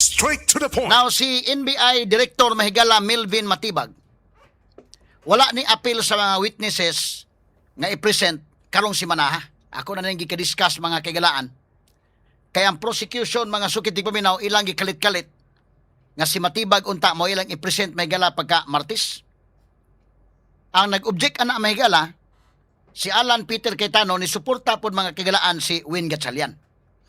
Straight to the point. Now, si NBI Director, mahigala, Melvin Matibag, wala ni appeal sa mga witnesses nga i-present karong simanaha. Ako na nang gika-discuss, mga kaigalaan. Kaya ang prosecution, mga sukit tigpaminaw, ilang gikalit-kalit nga si Matibag unta mo ilang i-present, mahigala, pagka Martes. Ang nag-object ana, mahigala, si Alan Peter Cayetano. Ni suporta pod, mga kaigalaan, si Win Gatchalian.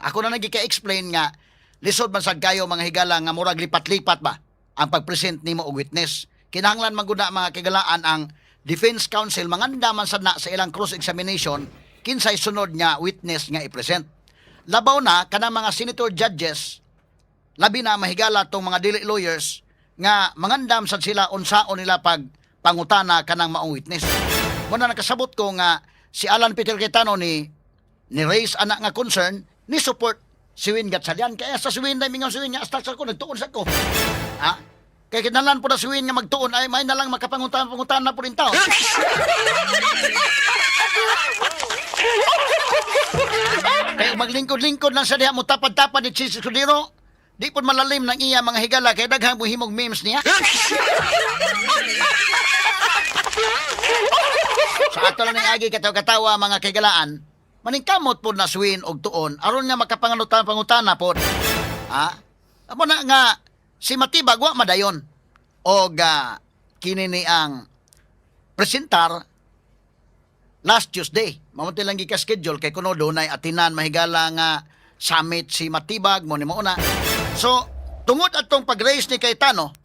Ako na nagika-explain nga lisod man sad kayo, mga higala, nga murag lipat-lipat ba ang pag-present nimo og witness. Kinahanglan man gud na, mga kaigalaan, ang defense counsel manganda man sad na sa ilang cross-examination kinsay sunod nga witness nga i-present. Labaw na kanang mga senator judges, labi na, mahigala, tong mga dili lawyers nga mangandam sad sila unsaon nila pag pangutana kanang maong witness. Muna nakasabot ko nga si Alan Peter Cayetano ni raise ana nga concern, ni support si Win Gatchalian. Kaya sa si Win dai mingaw si Win nga hasta sa ko nagtuon sa ko. Ha? Kaya kinalan po na si Win nga magtuon ay may na lang makapangutan pangutan na po rin tao. Kaya maglingkod-lingkod lang sa diha mo tapad-tapad ni Chiz Escudero, di po malalim ng iya, mga higala, kaya daghang buhimog memes niya. Sa ato lang ning agi katawa-katawa, mga kaigalaan, maningkamot po na suwin og tuon aron nga makapanganutan pangutana po. Ha? Amo na nga si Matibag wa madayon og kini ni ang presentar last Tuesday. Mamunti lang gika-schedule kay kuno dunay atinan, mahigala, nga summit si Matibag mo ni mauna. So, tungod atong pag-raise ni Cayetano,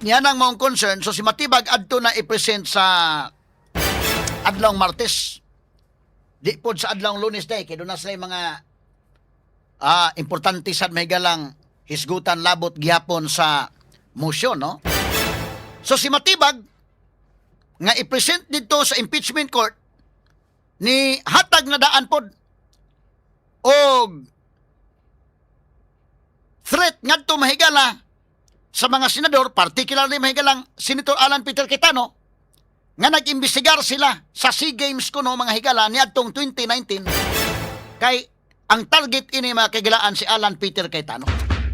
niya nang maong concern, so si Matibag adto na i-present sa adlawng Martes. Di pod sa adlawng Lunes day kay doon na sila yung mga importante sad, mahigalang, hisgutan labot gihapon sa motion, no? So si Matibag nga i-present dito sa impeachment court ni hatag na daan pod og threat ngadto, mahigala, sa mga senador, particularly, mahigalang, Senator Alan Peter Cayetano, nga nag-imbestigar sila sa SEA Games kuno, mga higala, niadtong 2019, kay ang target ini, mga kagilaan, si Alan Peter Cayetano.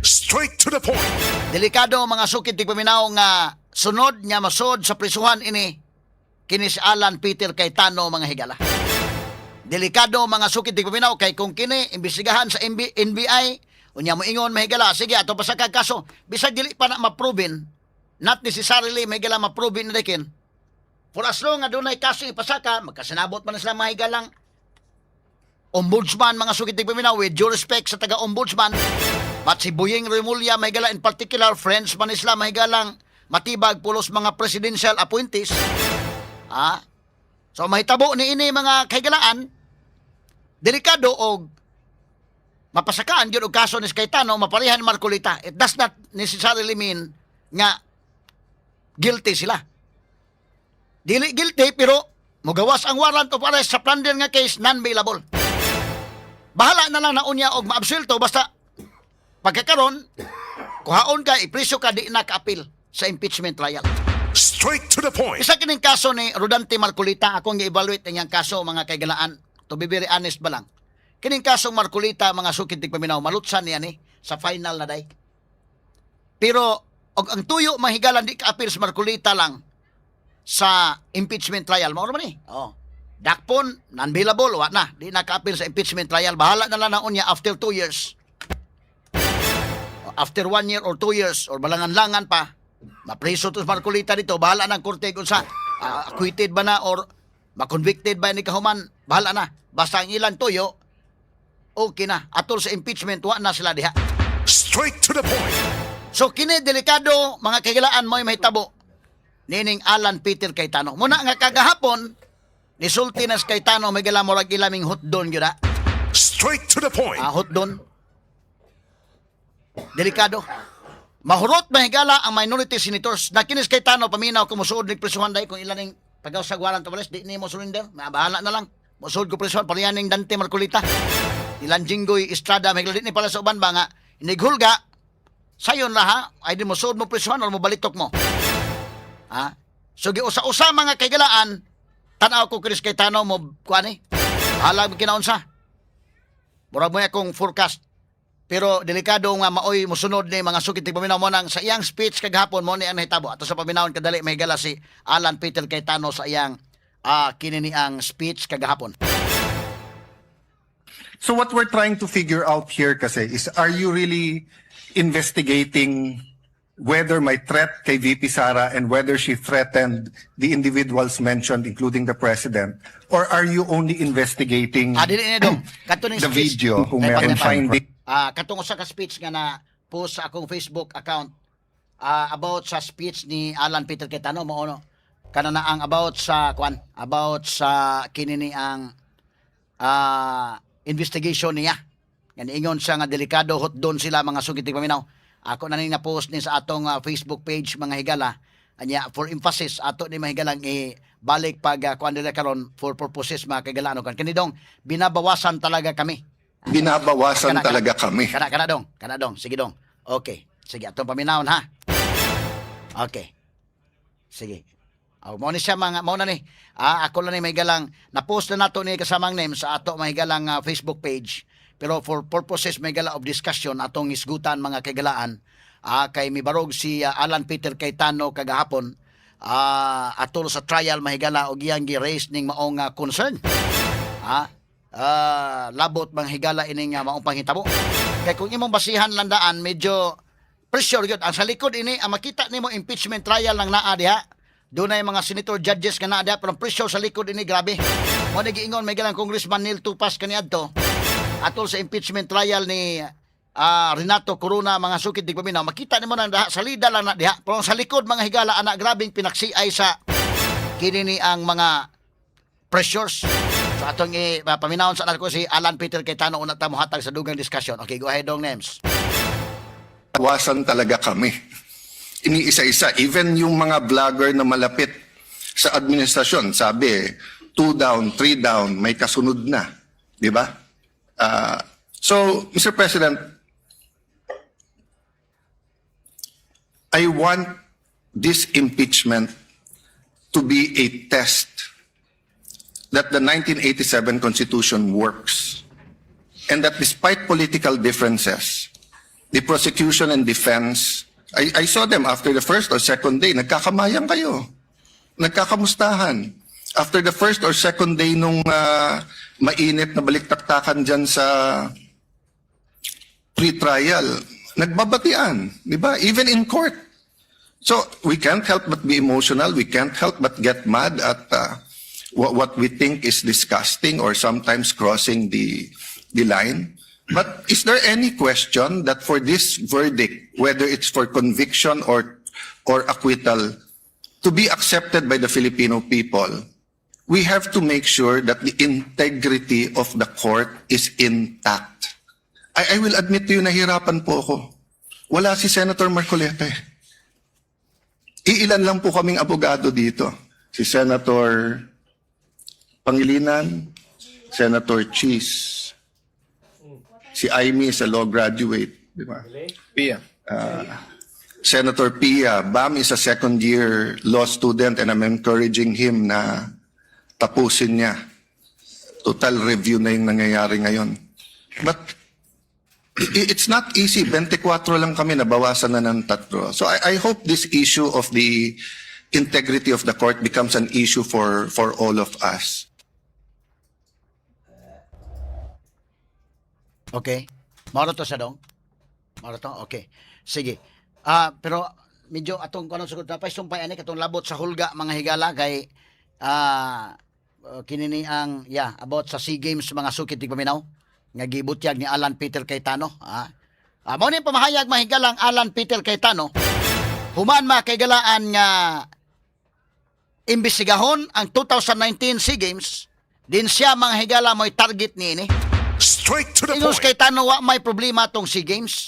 Straight to the point. Delikado, mga sukit tigpaminaw, nga sunod nga masod sa prisuhan ini kini si Alan Peter Cayetano, mga higala. Delikado, mga sukit tigpaminaw, kay kung kini imbestigahan sa MB, NBI, unya mo ingon, mahigala, sige, ato pa sa kaso, bisag dili pa na ma-proven, not necessarily, mahigala, ma-proven na dikin. For as long nga dunay kaso ipasaka, magkasinabot man na sila, mahigalang, ombudsman, mga sukit tigpaminaw, with due respect sa taga-ombudsman, but si Boying Remulla, mahigala, in particular, friends man sila, mahigalang, Matibag, pulos mga presidential appointees. Ah, so mahitabo ni ini, mga kahigalaan, delikado og mapasakaan gyud og kaso ni Cayetano, maparehan ni Marcoleta. It does not necessarily mean nga guilty sila. Dili guilty pero mugawas ang warrant of arrest sa plunder nga case, non-bailable. Bahala na lang na unya og maabsulto, basta pagkakaron kuhaon ka, ipriso ka, di na ka-appeal sa impeachment trial. Straight to the point. Isa kining kaso ni Rodante Marcoleta, akong gi-evaluate ang iyang kaso, mga kaigalaan. To be very honest ba lang. Kining kasong Marcoleta, mga sukid tigpaminaw, malutsan niya ni sa final na day. Pero og ang tuyo, mahigalan, di ka-appeal sa Marcoleta lang sa impeachment trial. Mao man ni. Oh. Dakpon, non-bailable, wa na. Di na ka-appeal sa impeachment trial. Bahala na lang na unya after 2 years. After 1 year or 2 years or balangan-langan pa, mapriso to sa Marcoleta dito, bahala ng korte kung sa acquitted ba na or makonvicted ba ni kahuman, bahala na. Basta ang ilan tuyo, okay na. Atol sa impeachment, wa na sila diha. Straight to the point. So kini delikado, mga kagilaan, mo'y mahitabo nining Alan Peter Cayetano. Muna nga kagahapon nisulti na si Cayetano, may gala, murag ilaming hotdon gyud ah. Straight to the point. Ah, hotdon. Delikado. Mahurot, mahigala, ang minority senators. Na kinis Cayetano, paminaw kung musuod ni prisuhan dahil kung ilan ning pagaw sa warrant of arrest, di ni mo surrender. Bahala na lang. Musuod ko prisuhan, parehan ning Dante Marcoleta. Ilan Jinggoy Estrada, mahigala, di ni pala sa uban ba nga, inighulga, sayon ra ha, ay di musuod mo prisuhan or mo balitok mo. Ha? So giusa-usa, mga kaigalaan, tanaw ko kinis Cayetano mo kuan eh. Bahala mo kinaunsa. Murag mo akong forecast. Pero delikado nga maoy mosunod ni, mga sukit tigpaminaw, mo nang sa iyang speech kagahapon mo ni ang nahitabo. Ato sa paminawon kadali, mahigala, si Alan Peter Cayetano sa iyang kini ni ang speech kagahapon. So what we're trying to figure out here kasi is, are you really investigating whether my threat kay VP Sara and whether she threatened the individuals mentioned, including the president, or are you only investigating Dili ni, dong. Kato ning the speech. video kung Tay, meron patay pa. finding? Katong usa ka speech nga na post sa akong Facebook account about sa speech ni Alan Peter Cayetano mao no. Kana na ang about sa kwan, about sa kini ni ang investigation niya. Nga niingon siya nga delikado hotdon sila, mga sugit paminaw. Ako na ning na-post ni sa atong Facebook page, mga higala. Anya for emphasis ato ni mahigalang i-balik pag kuan nila karon for purposes, mga kaigalaan kan kini, dong, binabawasan talaga kami. Binabawasan Kana, talaga kami. Kana, kana, dong, kana, dong, sige, dong. Okay. Sige, atong paminawon ha. Okay. Sige. Oh, mao ni siya mga mao na ni. Ako lang ni may galang na-post na nato ni kasamang name sa ato mahigalang Facebook page. Pero for purposes may gala of discussion atong isgutan, mga kaigalaan, kay mibarog si Alan Peter Cayetano kagahapon atol sa trial, mahigala, og iyang gi-raise ning maong concern. Labot, mga higala, ining maong panghitabo. Kay kung imong basihan landaan, medyo pressure gyud ang sa likod ini ang makita nimo impeachment trial lang naa diha. Dunay mga senator judges nga naa diha, pero ang pressure sa likod ini grabe. Mo ni giingon may galang Congressman Neil Tupas kaniadto atol sa impeachment trial ni Renato Corona, mga sukit di paminaw, makita nimo nang daha, salida lang na diha, pero ang sa likod, mga higala, ana grabing pinaksiay sa kini ni ang mga pressures. So atong paminawon sa ko si Alan Peter Cayetano una ta mohatag sa dugang discussion. Okay, go ahead, dong names. Bawasan talaga kami. Iniisa-isa. Even yung mga vlogger na malapit sa administrasyon, sabi, two down, three down, may kasunod na. Di ba? So, Mr. President, I want this impeachment to be a test that the 1987 Constitution works and that despite political differences, the prosecution and defense, I saw them after the first or second day, nagkakamayan kayo. Nagkakamustahan. After the first or second day nung mainit na baliktaktakan dyan sa pre-trial, nagbabatian, di ba? Even in court. So we can't help but be emotional. We can't help but get mad at what we think is disgusting or sometimes crossing the line. But is there any question that for this verdict, whether it's for conviction or acquittal, to be accepted by the Filipino people, we have to make sure that the integrity of the court is intact? I will admit to you, nahirapan po ako. Wala si Senator Marcoleta eh. Iilan lang po kaming abogado dito. Si Senator Pangilinan, Senator Chiz, si Imee is a law graduate, di ba? Pia. Senator Pia, Bam is a second year law student and I'm encouraging him na tapusin niya. Total review na yung nangyayari ngayon. But it's not easy. 24 lang kami, nabawasan na ng tatlo. So I hope this issue of the integrity of the court becomes an issue for all of us. Okay. Mao to sa dong. Mao to. Okay. Sige. Pero medyo atong kuno sugod na sumpay ani katong labot sa hulga, mga higala, kay kini ni ang yeah about sa SEA Games, mga sukit tigpaminaw, nga gibutyag ni Alan Peter Cayetano. Mao ni pamahayag, mahigalang, Alan Peter Cayetano human, mga kaigalaan, nga imbestigahon ang 2019 SEA Games din siya, mga higala, mo'y target niini. Straight to the Ingos point. Cayetano, wa may problema tong SEA Games.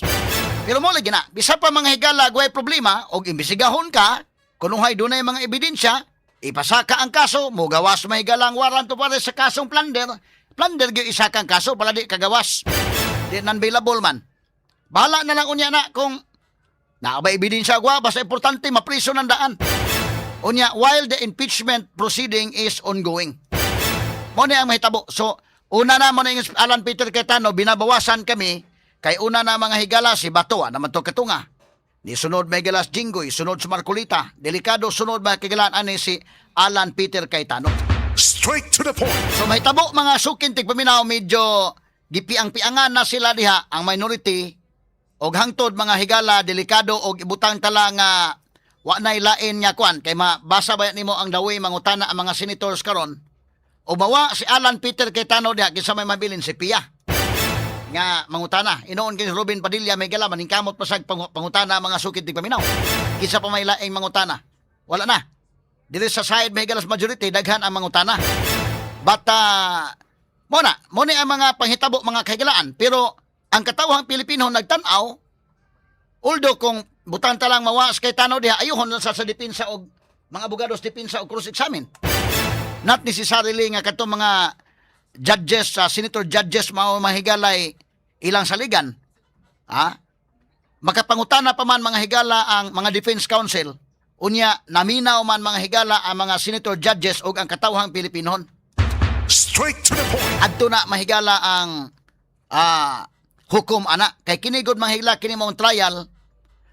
Pero mo lagi na, bisa pa, mga higala, way problema og imbestigahon ka, kunuhay dunay mga ebidensya, ipasaka ang kaso, mugawas, mahigala, ang warrant of arrest sa kasong plunder. Plunder gyud isa kang kaso, pala di kagawas. Di non-bailable man. Bahala na lang unya na kung naa ba ebidensya gwa, basta importante mapriso ng daan. Unya while the impeachment proceeding is ongoing. Mo ni ang mahitabo. So, una na mo na yung Alan Peter Cayetano, binabawasan kami. Kay una na, mga higala, si Bato, naman to katunga. Ni sunod may higala si Jinggoy, sunod si Marcoleta. Delikado sunod, mga kahigalaan, ani si Alan Peter Cayetano. Straight to the point. So mahitabo, mga suking tigpaminaw, medyo gipiang-piangan na sila diha ang minority og hangtod, mga higala, delikado og ibutang tala nga wa nay lain nga kwan kay mabasa ba nimo ang daway mangutana ang mga senators karon. O mawa si Alan Peter Cayetano diha, kinsa may mabilin? Si Pia nga mangutana. Inoon kay Robin Padilla may gala maningkamot pa sag pangutana, mga sukit tigpaminaw. Kinsa pa may laing mangutana? Wala na. Diri sa side may galas majority, daghan ang mangutana. But mo na ang mga panghitabo, mga kahigalaan, pero ang katawhang Pilipino nagtan-aw, although kung butang talang mawa si Cayetano diha, ayuhon lang sa depensa og mga abogados, depensa og cross-examine. Not necessarily nga katong mga judges sa senator judges mao mahigalay ilang saligan. Ha? Makapangutana pa man, mga higala, ang mga defense counsel. Unya, naminaw man, mga higala, ang mga senator judges og ang katawhang Pilipinon. Straight to the point. Adto na mahigala ang hukom ana kay kini gud, mga higala, kini maong trial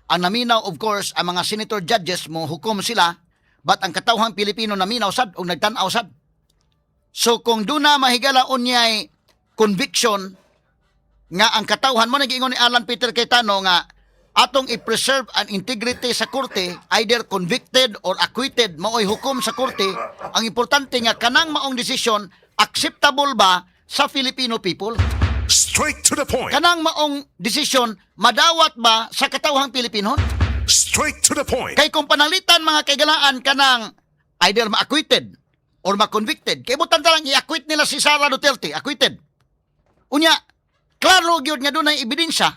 ang naminaw, of course, ang mga senator judges mo hukom sila, but ang katawhang Pilipino naminaw sad og nagtan-aw sad. So kung duna, mahigala, unyay conviction nga ang katawhan mo nagiingon ni Alan Peter Cayetano nga atong i-preserve ang integrity sa korte, either convicted or acquitted, maoy hukom sa korte, ang importante nga kanang maong desisyon acceptable ba sa Filipino people. Straight to the point. Kanang maong desisyon madawat ba sa katawhang Pilipino. Straight to the point. Kay kung panalitan, mga kaigalaan, kanang either ma-acquitted or ma-convicted, kay butan lang i-acquit nila si Sara Duterte, acquitted. Unya, klaro gyud nga dunay ebidensya.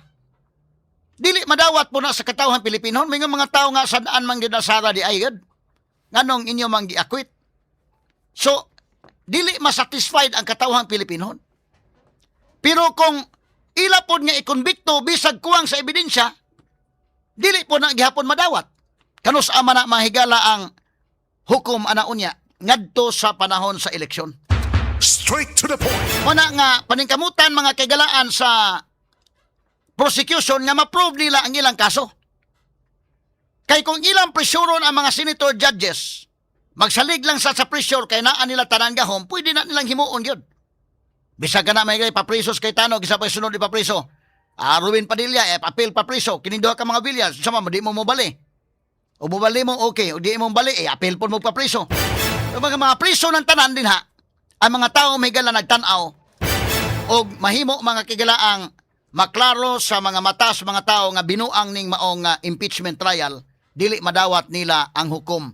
Dili madawat po na sa katawhan Pilipino. May nga mga tao nga sadaan man gyud na Sara di ay gyud. Nganong inyo man gi-acquit? So, dili masatisfied ang katawhan Pilipino. Pero kung ila pod nga ikonbikto bisag kuwang sa ebidensya, dili po na gihapon madawat. Kanus ama na mahigala ang hukom ana unya ngadto sa panahon sa eleksyon. Straight to the point. Muna nga paningkamutan, mga kaigalaan, sa prosecution nga ma-prove nila ang ilang kaso. Kay kung ilang presyuron ang mga senator judges, magsalig lang sa pressure kay naa nila tanan gahom, pwede na nilang himuon yun. Bisag ka na may paprisos Cayetano, gisa pa sunod ipapriso. Ah, Ruben Padilla, eh, apil papriso. Kining duha ka mga Villar, sama mo, di mo mobali. O mobali mo, okay. O di mo mobali, eh, apil po mo papriso. So, mga priso ng tanan din ha, ang mga tao may gala nagtanaw og mahimo, mga kigalaang, maklaro sa mga mata sa mga tao nga binuang ning maong impeachment trial, dili madawat nila ang hukom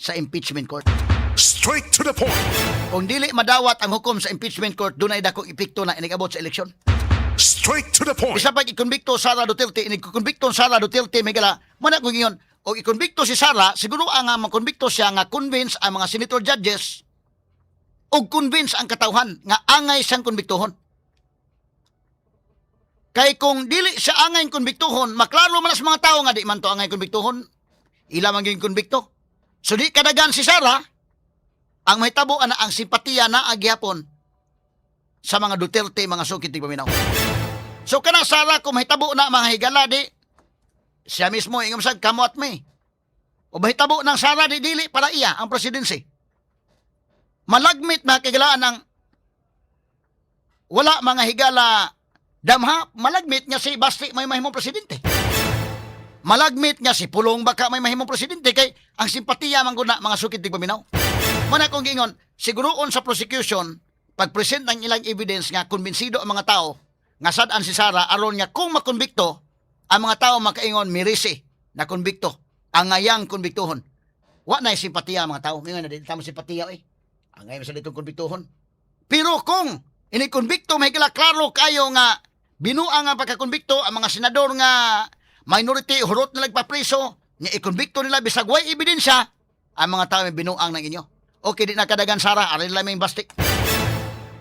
sa impeachment court. Straight to the point. Kung dili madawat ang hukom sa impeachment court, dunay dakong epekto na inigabot sa eleksyon. Straight to the point. Bisa pag ikonbikto Sara Duterte, inikonbikto Sara Duterte, may gala, mana kung ingon, o ikonbikto si Sara, siguro ang makonbikto siya nga convince ang mga senator judges o convince ang katawhan nga angay siyang konbiktuhon. Kay kung dili siya angay konbiktuhon, maklaro man sa mga tao nga di man to angay konbiktuhon, ila man gyud konbikto. So di kadagan si Sara, ang mahitabo ana ang simpatiya na agyapon sa mga Duterte, mga sukit paminaw. So kana Sara, kung mahitabo na, mga higala, di siya mismo ingom sa kamo at may. O mahitabo ng Sara, di dili para iya ang presidency. Malagmit na kagalaan ang wala, mga higala, damha, malagmit nga si Basti may mahimong presidente. Malagmit nga si Pulong baka may mahimong presidente kay ang simpatiya man gud na, mga sukit tigpaminaw. Mana kong giingon, siguroon sa prosecution pag-present ng ilang evidence nga kumbinsido ang mga tao nga sad-an si Sara aron nga kung makonbikto ang mga tao makaingon mirisi na konbikto ang ngayang konbiktuhon. Wa na simpatiya ang mga tao. Ngayon na di tamo simpatiya eh. Ang ngayon sa ditong konbiktuhon. Pero kung inikonbikto may kila klaro kayo nga binuang ang pagkakonbikto, ang mga senador nga minority hurot na nagpapriso nga ikonbikto nila bisag way ebidensya, ang mga tao may binuang ng inyo. Okay, di na kadagan Sara, arin lang may Basti.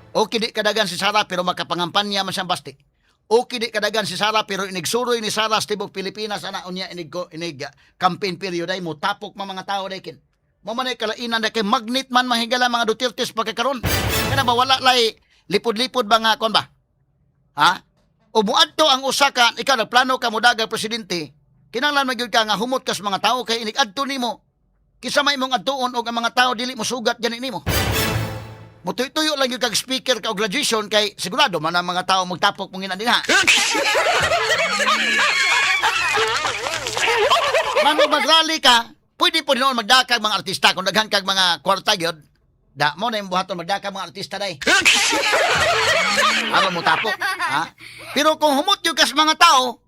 Okay, di kadagan si Sara pero makapangampanya man siyang Basti. Okay, di kadagan si Sara pero inigsuroy ni Sara sa tibok Pilipinas ana unya inig campaign period ay mo tapok man mga tao daykin. Mo man ay kalainan na kay magnet man, mahigala, mga Dutertes pagkakaron. Kana ba wala lay lipod-lipod ba nga kon ba? Ha? O muadto ang usa ka, ikaw nagplano ka modagang presidente, kinahanglan man gyud ka nga humot ka sa mga tao kay inig adto nimo. Kinsa may imong adtuon og ang mga tao dili mo sugat gani nimo? Mutuyo-tuyo lang gyud kag speaker ka og graduation kay sigurado man ang mga tao magtapok mong ina dinha. Mano magrally ka, pwede po noon magdakag mga artista kung daghan kag mga kwarta gyud. Da mo na yung buhaton magdakag mga artista day. Aron mo tapok, ha? Pero kung humot gyud ka sa mga tao,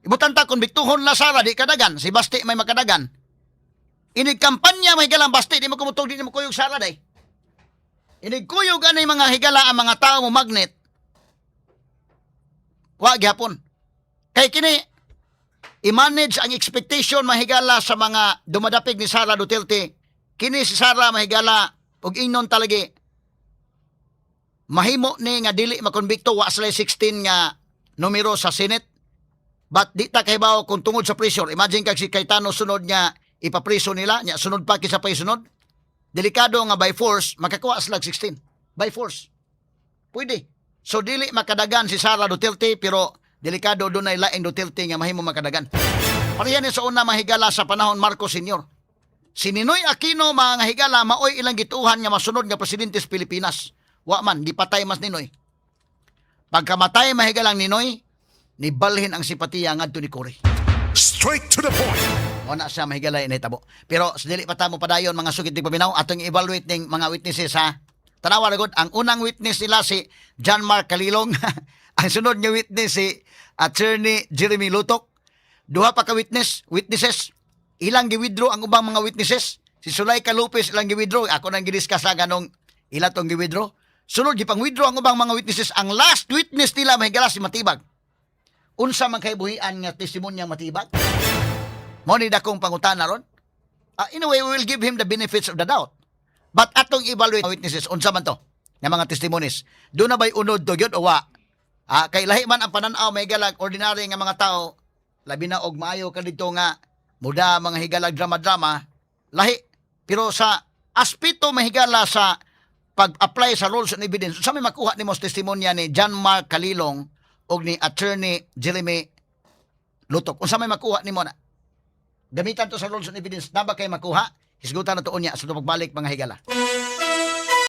ibutan ta konbiktuhon la Sara di kadagan, si Basti may makadagan. Inig kampanya may galang Basti di mo kumutog, di mo kuyog Sara day. Inig kuyog anay mga higala ang mga tao mo magnet. Wa gyapon. Kay kini i-manage ang expectation, mahigala, sa mga dumadapig ni Sara Duterte. Kini si Sara, mahigala, ug ingnon talagi mahimo ni nga dili makonbikto, wa sila 16 nga numero sa Senate. But di ta kahibaw kung tungod sa pressure. Imagine kag si Cayetano sunod nga ipapriso nila, nya sunod pa kisa pa sunod. Delikado nga by force makakuha sila og 16. By force. Pwede. So dili makadagan si Sara Duterte, pero delikado dunay laing Duterte nga mahimo makadagan. Pareha ni sa una, mahigala, sa panahon Marcos Sr. Si Ninoy Aquino, mga higala, maoy ilang gituhan nga masunod nga presidente sa Pilipinas. Wa man, gipatay mas Ninoy. Pagkamatay, mahigalang Ninoy, nibalhin ang simpatiya ngadto ni Cory. Straight to the point. Mo na siya, mahigala, inahitabo. Pero sa dili pa ta mo padayon, mga sugid paminaw, atong evaluate ning mga witnesses, ha. Tanawa na gud ang unang witness nila si John Mark Kalilong. Ang sunod nga witness si Attorney Jeremy Lutok. Duha pa ka witnesses. Ilang gi-withdraw ang ubang mga witnesses. Si Sulaika Lopez ilang gi-withdraw. Ako nang gidiscuss sa ganong ila tong gi-withdraw. Sunod gipang withdraw ang ubang mga witnesses. Ang last witness nila, mahigala, si Matibag. Unsa man kay buhian nga testimonya Matibag? Mo ni dakong pangutana ron. Anyway, we will give him the benefits of the doubt. But atong evaluate witnesses, unsa man to nga mga testimonies. Duna ba'y unod to gyud o wa? Kay lahi man ang pananaw may galag ordinary nga mga tao, labi na og maayo ka dito nga muda mga higalag drama-drama, lahi. Pero sa aspeto, mahigala, sa pag-apply sa rules and evidence, sa may makuha nimo sa testimonya ni John Mark Kalilong og ni Attorney Jeremy Lutok. Unsa may makuha nimo na? Gamitan to sa rules and evidence, na ba kay makuha? Hisgutan na to unya sa pagbalik, mga higala.